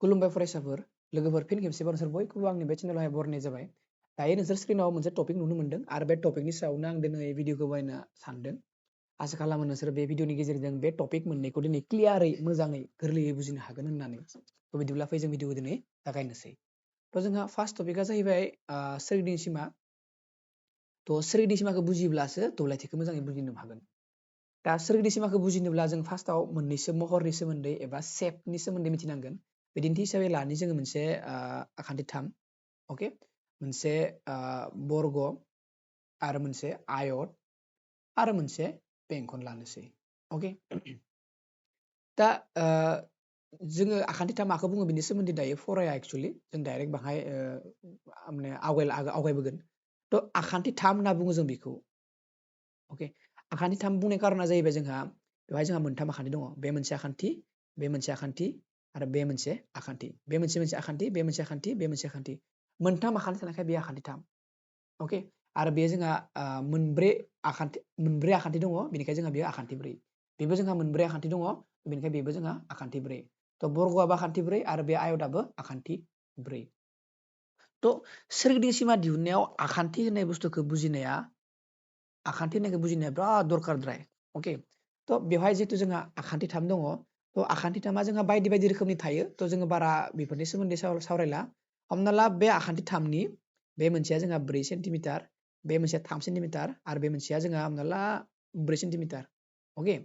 खुलुमबाय फरायसाफोर लोगोफोर फिन खेबसेबाव नोंसोर बयखौबो आंनि बे चेनेलावहाय बरायनाय जाबाय। दायो नोंसोर स्क्रिनाव मोनसे टपिक नुनो मोनदों आरो बे टपिकनि सायावनो आं दिनै भिडिअखौ बानायनो सानदों। आसा खालामो नोंसोर बे भिडिअनि गेजेरजों बे टपिक मोननैखौ दिनै क्लियारै मोजाङै गोरलैयै बुजिनो हागोन होननानै। थ' बिदिब्ला फै जों भिडिअखौ दिनै जागायनोसै। थ' जोंहा फार्स्ट टपिकआ जाहैबाय सोरगिदिं सिमा। थ' सोरगिदिं सिमाखौ बुजिब्लासो दब्लायथिखौ मोजाङै बुजिनो हागोन। दा सोरगिदिं सिमाखौ बुजिनोब्ला जों फार्स्टआव मोननैसो महरनि सोमोन्दै एबा शेपनि सोमोन्दै मिथिनांगोन। बिदिन्थि हिसाबै लानि जोङो मोनसे आखान्थि 3 अके मोनसे बर्ग आरो मोनसे आयत आरो मोनसे बेंखन लानोसै अके दा जोङो आखान्थि 3 माखौ बुङो बिनि सोमोन्दै दायो फराया एक्चुअली जों डाइरेक्ट बाहाय माने आवगायबोगोन। थ' आखान्थि 3 होनना बुङो जों बेखौ अके आखान्थि 3 बुंनाय कारना जाहैबाय जोंहा बेवहाय जोंहा मोनथाम आखान्थि दङ बे मोनसे आखान्थि बे मोनसे आखान्थि आरो बे मोनसे आखान्थि बे मोनसे आखान्थि बे मोनसे आखान्थि बे मोनसे आखान्थि मोनथाम आखान्थि थानायखाय बे आखान्थि 3 अके आरो बे जोंहा मोनब्रै आखान्थि दङ बेनिखायनो जोंहा बेयो आखान्थि 4 बेबो जोंहा मोनब्रै आखान्थि दङ बेनिखायनो बेबो जोंहा आखान्थि 4 थ' बर्गआबो आखान्थि 4 आरो बे आयतआबो आखान्थि 4 थ' सोरगिदिं सिमा दिहुननायाव आखान्थि होननाय बुस्थुखौ बुजिनाया आखान्थि होननायखौ बुजिनाया बिराद दरकारद्राय अके थ' बेवहाय जिहेतु जोंहा आखान्थि 3 दङ थ' आखान्थि 3आ जोंहा बायदि बायदि रोखोमनि थायो थ' जोङो बारा बेफोरनि सोमोन्दै सावरायला हमना ला बे आखान्थि 3नि बे मोनसेया जोंहा 4 सेन्टिमिटार बे मोनसेया 3 सेन्टिमिटार आरो बे मोनसेया जोंहा हमना ला 4 सेन्टिमिटार अके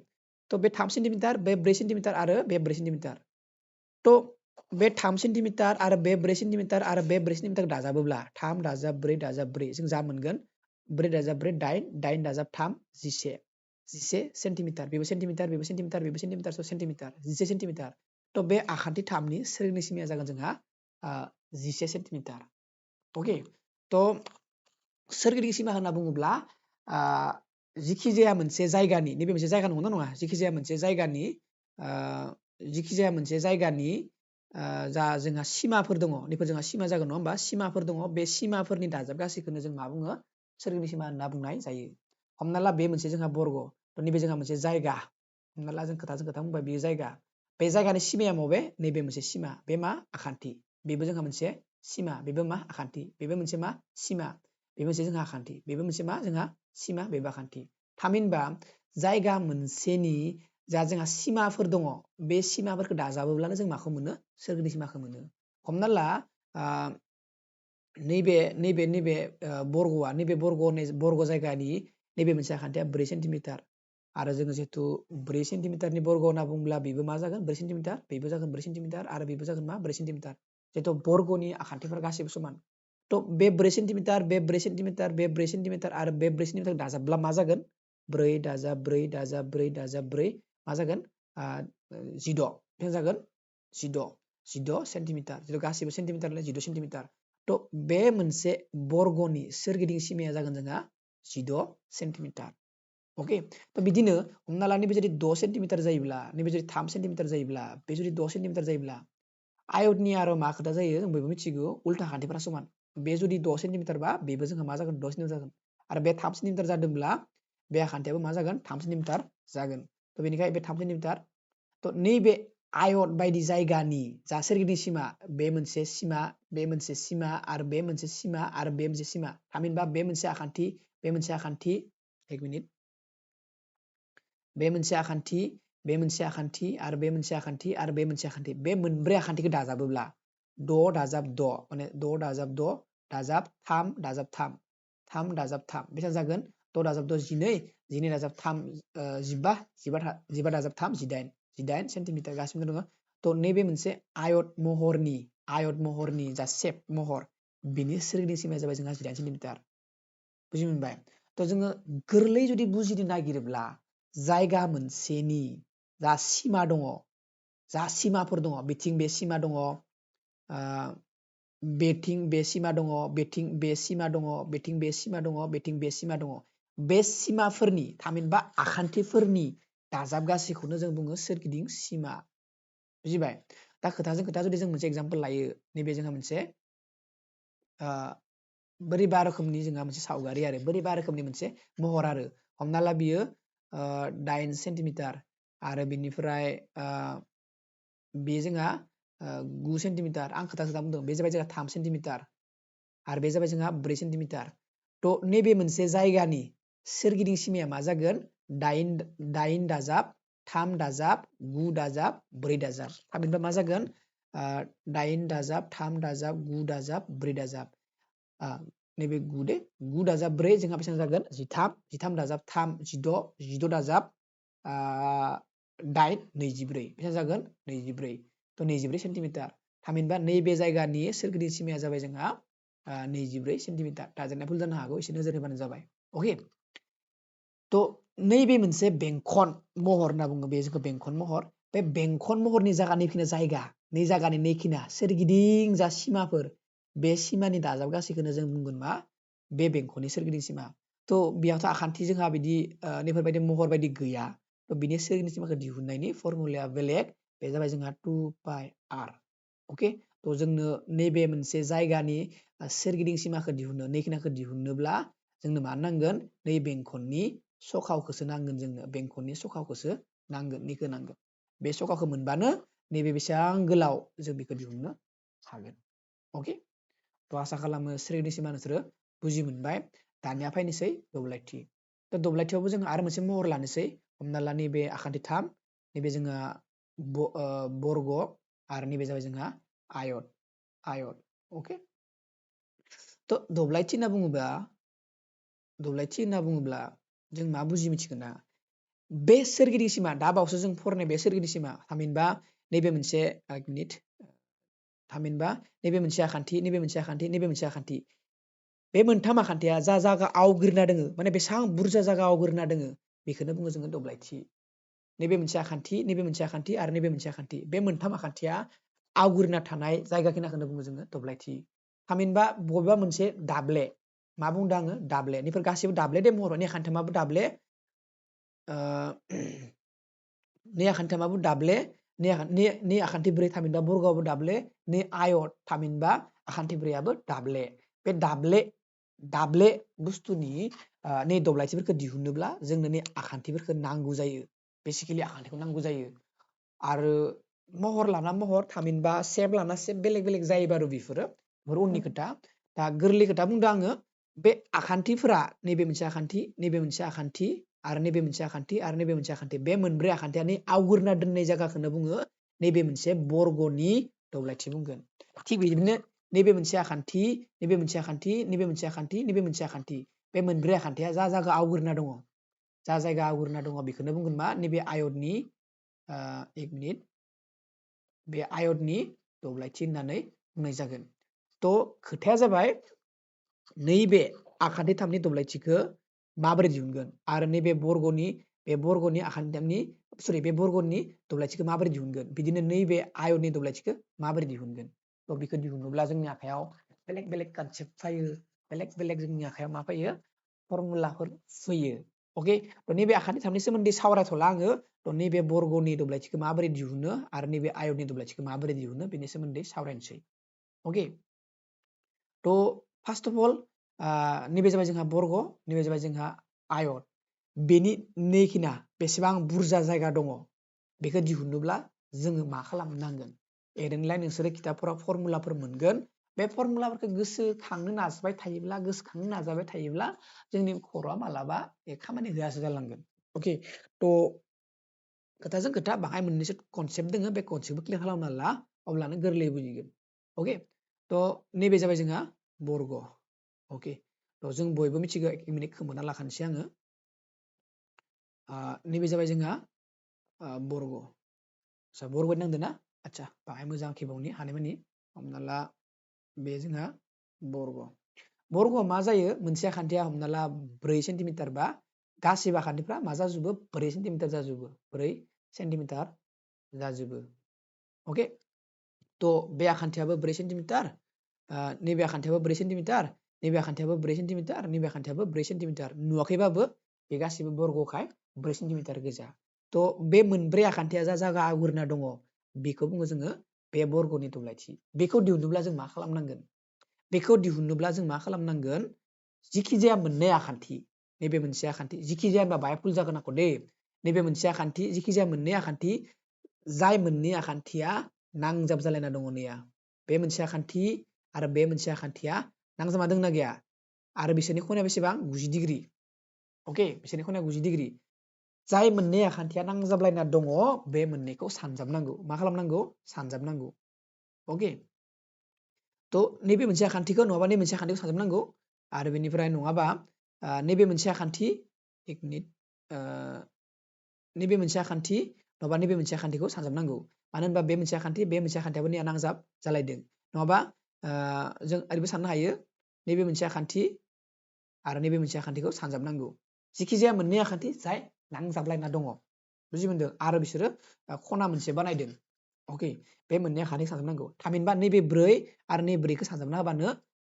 थ' बे 3 सेन्टिमिटार बे 4 सेन्टिमिटार आरो बे 4 सेन्टिमिटार थ' बे 3 सेन्टिमिटार आरो बे 4 सेन्टिमिटार आरो बे 4 सेन्टिमिटार दाजाबोब्ला 3 दाजाब 4 दाजाब 4 जों जा मोनगोन 4 दाजाब 4 8 8 दाजाब 3 11 सेन्टिमिटार बेबो सेन्टिमिटार बेबो सेन्टिमिटार बेबो सेन्टिमिटार सेन्टिमिटार 11 सेन्टिमिटार थ' बे आखान्थि 3नि सोरगिदिं सिमाया जागोन जोंहा 11 सेन्टिमिटार अके थ' सोरगिदिं सिमा होनना बुङोब्ला जिखि जाया मोनसे जायगानि नैबे मोनसे जायगा नंगौना नङा जिखि जाया मोनसे जायगानि जा जोंहा सिमाफोर दङ नैफोर जोंहा सिमा जागोन नङा होमबा सिमाफोर दङ बे सिमाफोरनि दाजाब गासैखौनो जों मा बुङो सोरगिदिं सिमा होनना बुंनाय जायो। हमना ला बे मोनसे जोंहा बर्ग नैबे जोंहा मोनसे जायगा हमना ला जों खोथाजों खोथा बुंबाय बेयो जायगा बे जायगानि सिमाया मबे नैबे मोनसे सिमा बे मा आखान्थि बेबो जोंहा मोनसे सिमा बेबो मा आखान्थि बेबो मोनसे मा सिमा बे मोनसे जोंहा आखान्थि बेबो मोनसे मा जोंहा सिमा बेबो आखान्थि थामहिनबा जायगा मोनसेनि जा जोंहा सिमाफोर दङ बे सिमाफोरखौ दाजाबोब्लानो जों माखौ मोनो सोरगिदिं सिमाखौ मोनो। हमना ला नैबे बर्ग जायगानि नैबे मोनसे आखान्थिया 4 सेन्टिमिटार आरो जोङो जिहेतु 4 सेन्टिमिटारनि बर्ग होनना बुङोब्ला बेबो मा जागोन 4 सेन्टिमिटार बेबो जागोन 4 सेन्टिमिटार आरो बेबो जागोन मा 4 सेन्टिमिटार जिहेतु बर्गनि आखान्थिफोरा गासैबो समान थ' बे 4 सेन्टिमिटार बे 4 सेन्टिमिटार बे 4 सेन्टिमिटार आरो बे 4 सेन्टिमिटार दाजाबब्ला मा जागोन 4 दाजाब 4 दाजाब 4 दाजाब 4 मा जागोन 16 बेनो जागोन 16 सेन्टिमिटार जिथु गासैबो सेन्टिमिटार 16 सेन्टिमिटार थ' बे मोनसे बर्गनि सोरगिदिं सिमाया जागोन जोंहा 16 सेन्टिमिटार अके थ' बिदिनो हमना ला नैबे जुदि 6 सेन्टिमिटार जायोब्ला नैबे जुदि 3 सेन्टिमिटार जायोब्ला बे जुदि 6 सेन्टिमिटार जायोब्ला आयतनि आरो मा खोथा जायो जों बयबो मिथिगौ उल्था खान्थिफोरा समान बे जुदि 6 सेन्टिमिटार बा बेबो जोंहा मा जागोन 6 सेन्टिमिटार जागोन आरो बे 3 सेन्टिमिटार जादोंब्ला बे आखान्थियाबो मा जागोन 3 सेन्टिमिटार जागोन थ' बेनिखायनो बे 3 सेन्टिमिटार थ' नैबे आयत बायदि जायगानि जा सोरगिदिं सिमा बे मोनसे सिमा बे मोनसे सिमा आरो बे मोनसे सिमा आरो बे मोनसे सिमा थामहिनबा बे मोनसे आखान्थि बे मोनसे आखान्थि एक मिनिट बे मोनसे आखान्थि बे मोनसे आखान्थि आरो बे मोनसे आखान्थि आरो बे मोनसे आखान्थि बे मोनब्रै आखान्थिखौ दाजाबोब्ला 6 दाजाब 6 माने 6 दाजाब 6 दाजाब 3 दाजाब 3 3 दाजाब 3 बेसेबां जागोन 6 दाजाब 6 12 12 दाजाब 3 15 दाजाब 3 18 सेन्टिमिटार गासिबो दङ थ' नैबे मोनसे आयत महरनि जा शेप महर बिनि सोरगिदिं सिमाया जाबाय जोंहा 18 सेन्टिमिटार बुजि मोनबाय थ' जोङो गोरलै जुदि बुजिनो नागिरोब्ला जायगा मोनसेनि जा सिमा दङ जा सिमाफोर दङ बिथिं बे सिमा दङ बेथिं बे सिमा दङ बेथिं बे सिमा दङ बेथिं बे सिमा दङ बेथिं बे सिमा दङ बे सिमाफोरनि थामहिनबा आखान्थिफोरनि दाजाब गासैखौनो जों बुङो सोरगिदिं सिमा बुजिबाय दा खोथाजों खोथा जुदि जों मोनसे एग्जाम्पल लायो नैबे जोंहा मोनसे बोरैबा रोखोमनि जोंहा मोनसे सावगारि आरो बोरैबा रोखोमनि मोनसे महर आरो हमना ला बियो 8 सेन्टिमिटार आरो बिनिफ्राय बे जोंहा 9 सेन्टिमिटार आं खोथा बुंदों बे जाबाय जोंहा 3 सेन्टिमिटार आरो बे जाबाय जोंहा 4 सेन्टिमिटार थ' नैबे मोनसे जायगानि सोरगिदिं सिमाया मा जागोन 8 दाजाब 3 दाजाब 9 दाजाब 4 दाजाब थामहिनबा मा जागोन 8 दाजाब 3 दाजाब 9 दाजाब 4 दाजाब नैबे 9 दाजाब 4 जोंहा बेसेबां जागोन 13 दाजाब 3 16 दाजाब 8 24 बेसेबां जागोन 24 थ' 24 सेन्टिमिटार थामहिनबा नैबे जायगानि सोरगिदिं सिमाया जाबाय जोंहा 24 सेन्टिमिटार दाजाबनाया भुल जानो हागौ एसे नोजोर होबानो जाबाय अके थ' नैबे मोनसे बेंखन महर होनना बुङो बे जोंखौ बेंखन महर बे बेंखन महरनि जायगानिखिना जायगा नै जायगानि नैखिना सोरगिदिं जा सिमाफोर बे सिमानि दाजाब गासैखौनो जों बुंगोन मा बे बेंखननि सोरगिदिं सिमा थ' बेयावथ' आखान्थि जोंहा बिदि नैफोरबायदि महर बायदि गैया थ' बिनि सोरगिदिं सिमाखौ दिहुननायनि फर्मुलाया बेलेग बे जाबाय जोंहा 2 पाइ आर अके थ' जोंनो नैबे मोनसे जायगानि सोरगिदिं सिमाखौ दिहुननो नैखिनाखौ दिहुननोब्ला जोंनो मा नांगोन नै बेंखननि सखावखौसो नांगोन जोंनो बेंखननि सखावखौसो नांगोन निखौ नांगोन बे सखावखौ मोनबानो नैबे बेसेबां गोलाव जों बेखौ दिहुननो हागोन अके थ' आसा खालामो सोरगिदिं सिमा नोंसोरो बुजि मोनबाय दानिया फैनोसै दब्लायथि थ' दब्लायथियावबो जों आरो मोनसे महर लानोसै हमना ला नैबे आखान्थि 3 नैबे जोंहा बर्ग आरो नैबे जाबाय जोंहा आयत अके थ' दब्लायथि होनना बुङोब्ला जों मा बुजि मिथिगोन ना बे सोरगिदिं सिमा दा बावैसो जों फरायनाय बे सोरगिदिं सिमा थामहिनबा नैबे मोनसे एक मिनिट थामहिनबा नैबे मोनसे आखान्थि नैबे मोनसे आखान्थि नैबे मोनसे आखान्थि बे मोनथाम आखान्थिया जा जागा आवग्रिना दोङो माने बेसेबां बुरजा जागा आवग्रिना दोङो बेखौनो बुङो जोङो दब्लायथि नैबे मोनसे आखान्थि नैबे मोनसे आखान्थि आरो नैबे मोनसे आखान्थि बे मोनथाम आखान्थिया आवग्रिना थानाय जायगा खिनाखौनो बुङो जोङो दब्लायथि थामहिनबा बबेबा मोनसे दाब्ले मा बुंदों आङो दाब्ले बेफोर गासैबो दाब्ले दे महर नै आखान्थियाबो दाब्ले नै आखान्थियाबो दाब्ले नै आखान्थि 4 थामहिनबा बर्गआबो दाब्ले नै आयत थामहिनबा आखान्थि 4आबो दाब्ले बे दाब्ले बुस्थुनि नै दब्लायथिफोरखौ दिहुननोब्ला जोंनो नै आखान्थिफोरखौ नांगौ जायो बेसिकेलि आखान्थिखौ नांगौ जायो आरो महर लाना महर थामहिनबा सेप लाना सेप बेलेग बेलेग जायो बारु बेफोरो उननि खोथा दा गोरलै खोथा बुंदों आङो बे आखान्थिफोरा नैबे मोनसे आखान्थि नैबे मोनसे आखान्थि आरो नैबे मोनसे आखान्थि आरो नैबे मोनसे आखान्थि बे मोनब्रै आखान्थिया आवग्रिना दोननाय जायगाखौनो बुङो नैबे मोनसे बर्गनि दब्लायथि बुंगोन थिग बिदिनो नैबे मोनसे आखान्थि नैबे मोनसे आखान्थि नैबे मोनसे आखान्थि नैबे मोनसे आखान्थि बे मोनब्रै आखान्थिया जा जायगा आवग्रिना दङ जा जायगा आवग्रिना दङ बेखौनो बुंगोन मा नैबे आयतनि एक मिनिट बे आयतनि दब्लायथि होननानै बुंनाय जागोन थ' खोथाया जाबाय नैबे आखान्थि 3नि दब्लायथिखौ माबोरै दिहुनगोन आरो नैबे बर्गनि आखान्थिनि बे बर्गनि दब्लायथिखौ माबोरै दिहुनगोन बिदिनो नैबे आयतनि दब्लायथिखौ माबोरै दिहुनगोन थ' बेखौ दिहुनोब्ला जोंनि आखायाव बेलेग बेलेग कनसेप्ट फैयो बेलेग बेलेग जोंनि आखायाव मा फैयो फर्मुलाफोर फैयो अके थ' नैबे आखान्थि 3नि सोमोन्दै सावरायथ'ला आङो थ' नैबे बर्गनि दब्लायथिखौ माबोरै दिहुनो आरो नैबे आयतनि दब्लायथिखौ माबोरै दिहुनो बेनि सोमोन्दै सावरायनोसै अके थ' फार्स्ट अफ अल नैबे जाबाय जोंहा बर्ग नैबे जाबाय जोंहा आयत बेनि नैखिना बेसेबां बुरजा जायगा दङ बेखौ दिहुनोब्ला जोङो मा खालामनांगोन ओरैनोलाय नोंसोरो खिथाबफोराव फर्मुलाफोर मोनगोन बे फर्मुलाफोरखौ गोसोखांनो नाजाबाय थायोब्ला जोंनि खर'आ मालाबा खामानि होआसो जालांगोन अके थ' खोथाजों खोथा बाहाय मोननैसो कनसेप्ट दोङो बे कनसेप्टखौ क्लियार खालामना ला अब्लानो गोरलैयै बुजिगोन अके थ' नैबे जाबाय जोंहा बर्ग अके थ' जों बयबो मिथिगौ एक मिनिट खोमोना लाखानोसै आङो नैबे जाबाय जोंहा बर्ग आচ্ছা बर्ग नांदों ना आচ্ছা बाहाय मोजां खेबावनि हानायमानि हमना ला बे जोंहा बर्गआव मा जायो मोनसे आखान्थिया हमना ला 4 सेन्टिमिटार बा गासिबो आखान्थिफ्रा मा जाजोबो 4 सेन्टिमिटार जाजोबो 4 सेन्टिमिटार जाजोबो अके थ' बे आखान्थियाबो 4 सेन्टिमिटार नैबे आखान्थियाबो 4 सेन्टिमिटार नैबे आखान्थियाबो 4 सेन्टिमिटार नैबे आखान्थियाबो 4 सेन्टिमिटार नुवाखैबाबो बे गासिबो बर्गखाय 4 सेन्टिमिटार गोजा थ' बे मोनब्रै आखान्थिया जा जागा आवग्रिना दङ बेखौ बुङो जोङो बे बर्गनि दब्लायथि बेखौ दिहुनोब्ला जों मा खालामनांगोन जिखि जाया मोननै आखान्थि नैबे मोनसे आखान्थि जिखि जाया होनबा बाहाय भुल जागोन आंखौ दे नैबे मोनसे आखान्थि जिखि जाया मोननै आखान्थि जाय मोननै आखान्थिया नांजाब जालायना दङ नैया बे मोनसे आखान्थि आरो बे मोनसे आखान्थिया नांजाबना दंना गैया आरो बिसोरनि खनाया बेसेबां 90 डिग्री अके बिसोरनि खनाया 90 डिग्री जाय मोननै आखान्थिया नांजाबलायना दङ बे मोननैखौ सानजाबनांगौ मा खालामनांगौ सानजाबनांगौ अके थ' नैबे मोनसे आखान्थिखौ नङाबा नैबे मोनसे आखान्थिखौ सानजाबनांगौ आरो बेनिफ्राय नङाबा नैबे मोनसे आखान्थि एक मिनिट नैबे मोनसे आखान्थि नङाबा नैबे मोनसे आखान्थिखौ सानजाबनांगौ मानो होनबा बे मोनसे आखान्थियाबो नैया नांजाब जालायदों नङाबा जों ओरैबो साननो हायो नैबे मोनसे आखान्थि आरो नैबे मोनसे आखान्थिखौ सानजाबनांगौ जिखि जाया मोननै आखान्थि जाय नांजाबलायना दङ बुजि मोनदों आरो बिसोरो खना मोनसे बानायदों अके बे मोननै आखान्थिखौ सानजाबनांगौ थामहिनबा नैबे 4 आरो नैबे 4खौ सानजाबना होबानो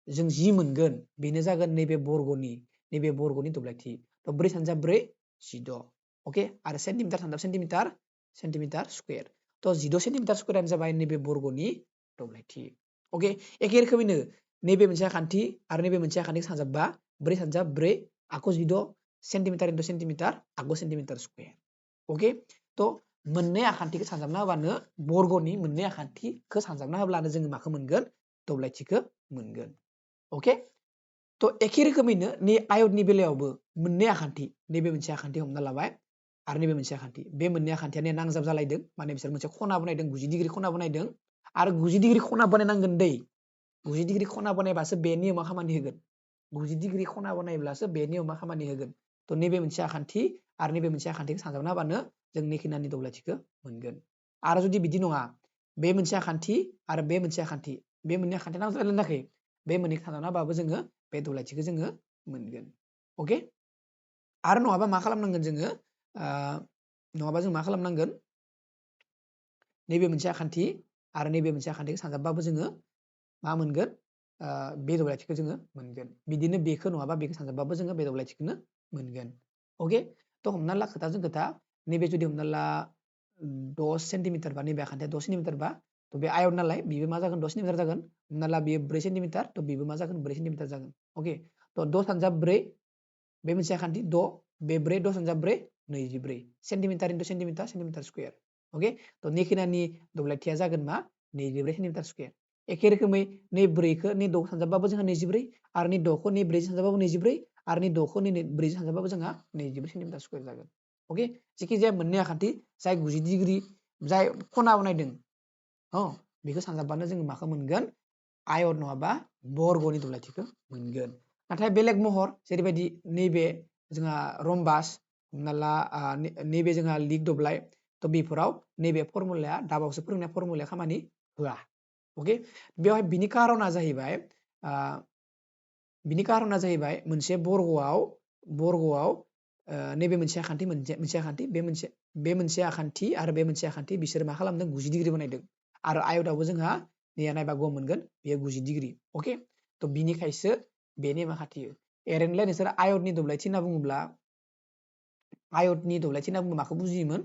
जों जि मोनगोन बेनो जागोन नैबे बर्गनि दब्लायथि थ' 4 सानजाब 4 16 अके आरो सेन्टिमिटार सानजाब सेन्टिमिटार स्कुवेर थ' 16 सेन्टिमिटार स्कुवेरानो जाबाय नैबे बर्गनि दब्लायथि अके एखे रोखोमैनो नैबे मोनसे आखान्थि आरो नैबे मोनसे आखान्थिखौ सानजाबबा 4 सानजाब 4 आख' 16 सेन्टिमिटार इन्टु सेन्टिमिटार आख' सेन्टिमिटार स्कुवेर अके थ' मोननै आखान्थिखौ सानजाबना होबानो बर्गनि मोननै आखान्थिखौ सानजाबना होब्लानो जोङो माखौ मोनगोन दब्लायथिखौ मोनगोन अके थ' एखे रोखोमैनो नै आयतनि बेलायावबो मोननै आखान्थि नैबे मोनसे आखान्थि हमना लाबाय आरो नैबे मोनसे आखान्थि बे मोननै आखान्थियानो नांजाब जालायदों माने बिसोर मोनसे खना बनायदों 90 डिग्री खना बनायदों आरो 90 डिग्री खना बनायनांगोन दै 90 डिग्री खना बनायबासो बे नियमा खामानि होगोन 90 डिग्री खना बनायब्लासो बे नियमा खामानि होगोन थ' नैबे मोनसे आखान्थि आरो नैबे मोनसे आखान्थिखौ सानजाबना होबानो जों नेखिनानि दब्लायथिखौ मोनगोन आरो जुदि बिदि नङा बे मोनसे आखान्थि आरो बे मोनसे आखान्थि बे मोननै आखान्थिया नांजाबलायनाखै बे मोननै सानजाबना होबाबो जोङो बे दब्लायथिखौ जोङो मोनगोन अके आरो नङाबा मा खालामनांगोन जोङो नङाबा जों मा खालामनांगोन नैबे मोनसे आखान्थि आरो नैबे मोनसे आखान्थिखौ सानजाबबाबो जोङो मा मोनगोन बे दब्लायथिखौ जोङो मोनगोन बिदिनो बेखौ नङाबा बेखौ सानजाबबाबो जोङो बे दब्लायथिखौनो मोनगोन अके थ' हमना ला खोथाजों खोथा नैबे जुदि हमना ला 10 सेन्टिमिटार बा नैबे आखान्थिया 10 सेन्टिमिटार बा थ' बे आयत नालाय बेबो मा जागोन 10 सेन्टिमिटार जागोन हमना ला बेयो 4 सेन्टिमिटार थ' बेबो मा जागोन 4 सेन्टिमिटार जागोन अके थ' 10 सानजाब 4 बे मोनसे आखान्थि 6 बे 4 10 सानजाब 4 24 सेन्टिमिटार इन्टु सेन्टिमिटार स्कुवेर अके थ' नेखिनानि दब्लायथिया जागोन मा 24 सेन्टिमिटार स्कुवेर एखे रोखोमै नै 4खौ नै 6 सानजाबबाबो जोंहा 24 आरो नै 6खौ नै 4 सानजाबबाबो 24 आरो नै 6खौ नै 4 सानजाबबाबो जोंहा 24 सेन्टिमिटार स्कुवेर जागोन अके जेखि जाया मोननै आखान्थि जाय 90 डिग्री जाय खना बनायदों बेखौ सानजाबबानो जोङो माखौ मोनगोन आयत नङाबा बर्गनि दब्लायथिखौ मोनगोन नाथाय बेलेग महर जेरैबायदि नैबे जोंहा रम्बास हमना ला नैबे जोंहा लिग दब्लाय थ' बेफोराव नैबे फर्मुलाया दाबावसो फोरोंनाय फर्मुलाया खामानि होआ अके बेवहाय बिनि कारना जाहैबाय मोनसे बर्गआव नैबे मोनसे आखान्थि बे मोनसे आखान्थि आरो बे मोनसे आखान्थि बिसोर मा खालामदों 90 डिग्री बनायदों आरो आयतआवबो जोंहा नैया नायबा गम मोनगोन बेयो 90 डिग्री अके थ' बिनिखायसो बे नेमा खाथियो ओरैनोलाय नोंसोर आयतनि दब्लायथि होनना बुङोब्ला माखौ बुजियोमोन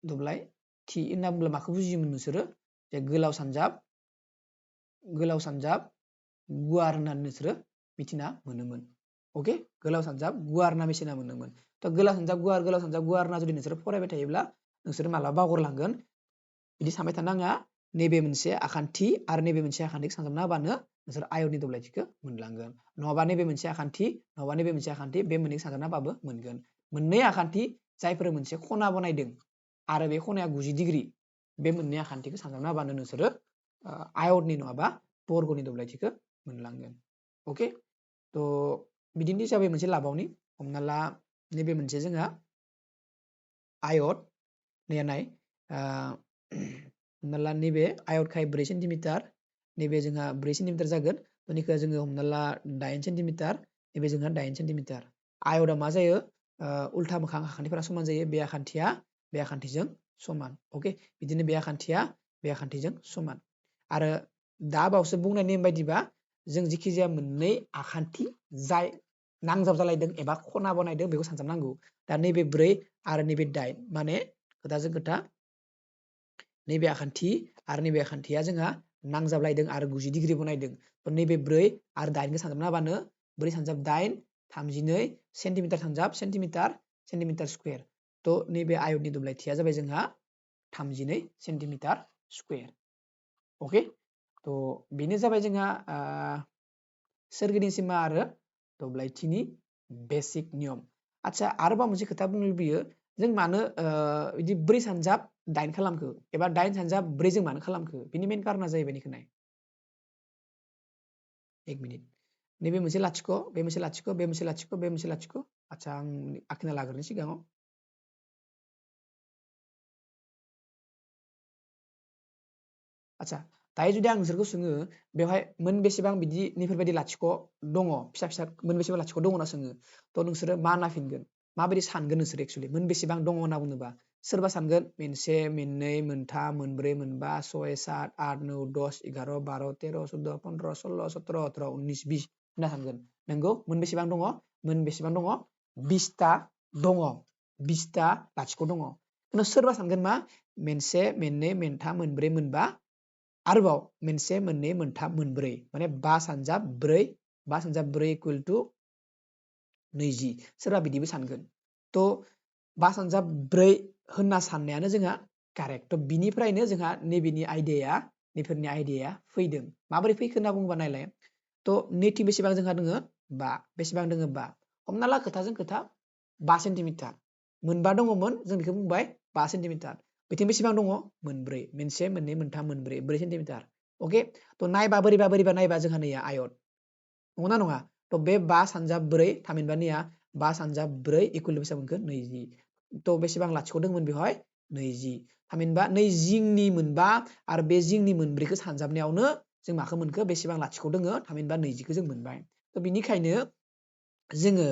दब्लायथि होनना बुङोब्ला माखौ बुजियोमोन नोंसोरो जे गोलाव सानजाब गुवार होननानै नोंसोरो मिथिना मोनोमोन अके गोलाव सानजाब गुवार होनना मिथिना मोनोमोन थ' गोलाव सानजाब गुवार होनना जुदि नोंसोरो फरायबाय थायोब्ला नोंसोरो मालाबा बावगारलांगोन बिदि सानबाय थानाङा नैबे मोनसे आखान्थि आरो नैबे मोनसे आखान्थिखौ सानजाबना होबानो नोंसोर आयतनि दब्लायथिखौ मोनलांगोन नङाबा नैबे मोनसे आखान्थि बे मोननैखौ सानजाबना होबाबो मोनगोन मोननै आखान्थि जायफोर मोनसे खना बनायदों आरो बे खनाया 90 डिग्री बे मोननै आखान्थिखौ सानजाबना होबानो नोंसोरो आयतनि नङाबा बर्गनि दब्लायथिखौ मोनलांगोन अके थ' बिदिनो हिसाबै मोनसे लाबावनि हमना ला नैबे मोनसे जोंहा आयत नाय हमना ला नैबे आयतखाय 4 सेन्टिमिटार नैबे जोंहा 4 सेन्टिमिटार जागोन बेनिखौ जोङो हमना ला 8 सेन्टिमिटार नैबे जोंहा 8 सेन्टिमिटार आयतआ मा जायो उल्था मोखां आखान्थिफोरा समान जायो बे आखान्थिजों समान अके बिदिनो बे आखान्थिजों समान आरो दा बावसो बुंनाय नेम बायदिबा जों जेखि जाया मोननै आखान्थि जाय नांजाब जालायदों एबा खना बनायदों बेखौ सानजाबनांगौ दा नैबे 4 आरो नैबे 8 माने खोथाजों खोथा नैबे आखान्थि आरो नैबे आखान्थिया जोंहा नांजाबलायदों आरो 90 डिग्री बनायदों थ' नैबे 4 आरो 8खौ सानजाबना होबानो 4 सानजाब 8 32 सेन्टिमिटार सानजाब सेन्टिमिटार स्कुवेर थ' नैबे आयतनि दब्लायथिया जाबाय जोंहा 32 सेन्टिमिटार स्क्वायर अके थ' बेनो जाबाय जोंहा सोरगिदिं सिमा आरो दब्लायथिनि बेसिक नियम आच्छा आरोबाव मोनसे खोथा बुंनो लुबैयो जों मानो बिदि 4 सानजाब 8 खालामखो एबा 8 सानजाब 4 जों मानो खालामखो बिनि मेन कारना जाहैबाय बेखौ नाय 1 मिनिट नैबे मोनसे लाथिख' बे मोनसे लाथिख' बे मोनसे लाथिख' बे मोनसे लाथिख' आच्छा आं आखिना लाग्रोनि सिगाङाव आच्छा दायो जुदि आं नोंसोरखौ सोङो बेवहाय मोनबेसेबां बिदि नैफोरबायदि लाथिख' दङ फिसा फिसा मोनबेसेबां लाथिख' दङ होनना सोङो थ' नोंसोरो मा होनना फिनगोन माबायदि सानगोन नोंसोर एक्चुअलि मोनबेसेबां दङ होनना बुङोबा सोरबा सानगोन मोनसे मोननै मोनथाम मोनब्रै मोनबा 6 7 8 9 10 11 12 13 14 15 16 17 18 19 20 होनना सानगोन नंगौ मोनबेसेबां दङ मोनबेसेबां दङ 20ता दङ 20ता लाथिख' दङ उनाव सोरबा सानगोन मा मोनसे मोननै मोनथाम मोनब्रै मोनबा आरोबाव मोनसे मोननै मोनथाम मोनब्रै माने 5 सानजाब 4 5 सानजाब 4 इकुवेल टु 20 सोरबा बिदिबो सानगोन थ' 5 सानजाब 4 होनना साननायानो जोंहा कारेक्ट थ' बिनिफ्रायनो जोंहा नैबेनि आइडियाया फैदों माबोरै फैखो होनना बुङोबा नायलाय थ' नैथिं बेसेबां जोंहा दोङो 5 बेसेबां दोङो 5 हमना ला खोथाजों खोथा 5 सेन्टिमिटार मोनबा दङमोन जों बेखौ बुंबाय 5 सेन्टिमिटार बिथिं बेसेबां दङ मोनब्रै मोनसे मोननै मोनथाम मोनब्रै 4 सेन्टिमिटार अके थ' नायबा बोरैबा नायबा जोंहा नैया आयत नंगौना नङा थ' बे 5 सानजाब 4 थामहिनबा नैया 5 सानजाब 4 इकुवेल बेसेबां मोनखो 20 थ' बेसेबां लाथिख' दंमोन बेवहाय 20 थामहिनबा नै जिंनि मोनबा आरो बे जिंनि मोनब्रैखौ सानजाबनायावनो जों माखौ मोनखो बेसेबां लाथिख' दोङो थामहिनबा 20खौ जों मोनबाय थ' बिनिखायनो जोङो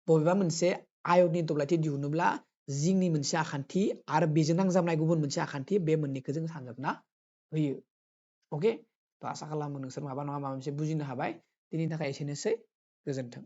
बबेबा मोनसे आयतनि दब्लायथि दिहुनोब्ला जिंनि मोनसे आखान्थि आरो बेजों नांजाबनाय गुबुन मोनसे आखान्थि बे मोननैखौ जों सानजाबना होयो अके थ' आसा खालामो नोंसोर माबा नङा माबा मोनसे बुजिनो हाबाय दिनैनि थाखाय एसेनोसै गोजोन्थों।